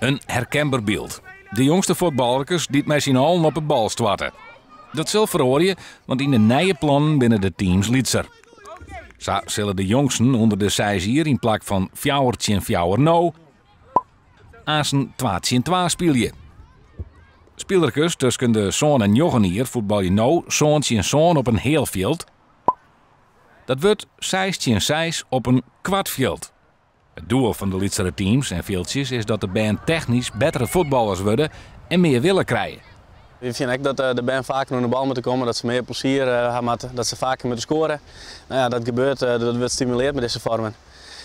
In herkenber byld. De jongste fuotballerkes dy't mei syn allen op 'e bal stoarte. Dat sil feroarje, want yn de nije plannen binne de teams lytser. Sa sille de jongsten ûnder de seis jier yn plak fan fjouwer tsjin fjouwer no aansen twa tsjin twa spylje. Spilerkes tusken de sân en njoggen jier fuotbalje no sân tsjin sân op in heal fjild. Dat wurdt seis tsjin seis op in kwart fjild. It doel fan de lytsere teams en fjildsjes is dat de bern technysk bettere fuotballers wurde en mear wille krije. Wy fine ek dat de bern faker oan de bal moatte komme, dat se mear plezier ha moatte, dat se faker moatte skoare. No ja, dat gebeurt, dat wurdt stimuleard mei dizze foarmen.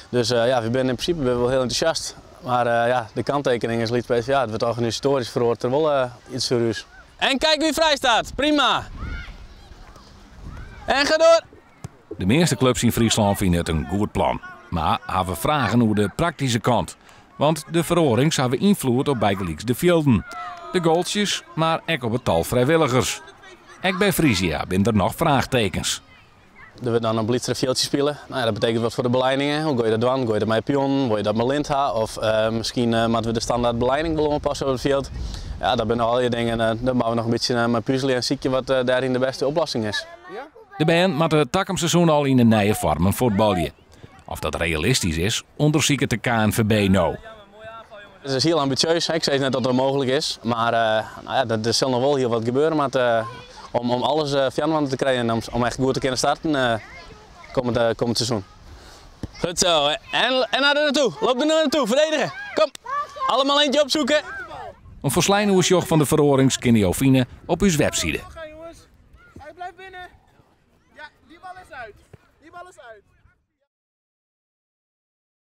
Dus ja, wy binne yn prinsipe binne wol hiel entûsjast. Mar ja, de kanttekening is lyts bytsje, ja, it wurdt organisatoarysk feroaret der wol iets foar ús. En kijk wie vrij staat, prima! En ga door! De measte klups yn Fryslân fine it in goed plan, mar hawwe fragen oer de praktyske kant. Want de feroarings hawwe ynfloed op bygelyks de fjilden, de goaltsjes, mar ek op it tal frijwilligers. Ek by Frisia binne der noch fraachtekens. Der wurdt dan op lytsere fjildsjes spile. No ja, dat betekent wat foar de beliningen. Hoe gean je dat dwaan? Gean je dat mei pionnen? Wolle je dat mei lint ha? Of miskien moatte we de standaard belining wol oanpasse op it fjild. Ja, dat binne allegear dingen, dêr moatte we noch in bytsje mei puzelje en sykje wat dêryn de bêste oplossing is. De bern moatte takom seizoen al yn de nije foarmen fuotbalje. Oft dat realistysk is, ûndersiket de KNVB no. It is hiel ambisjeus. Ik sis net dat dat mooglik is, mar no ja, der sil noch wol hiel wat gebeure moatte om alles foarinoar te krijen en om echt goed te kinnen starten kommend kommend seizoen. Goed zo. En, en naar er naartoe. Loop er naartoe. Verdedigen. Kom. Allemaal eentje opzoeken. In folslein oersjoch fan de feroarings kinne jo fine op ús webside. Hij blijft binnen. Ja, die bal is uit. Die bal is uit.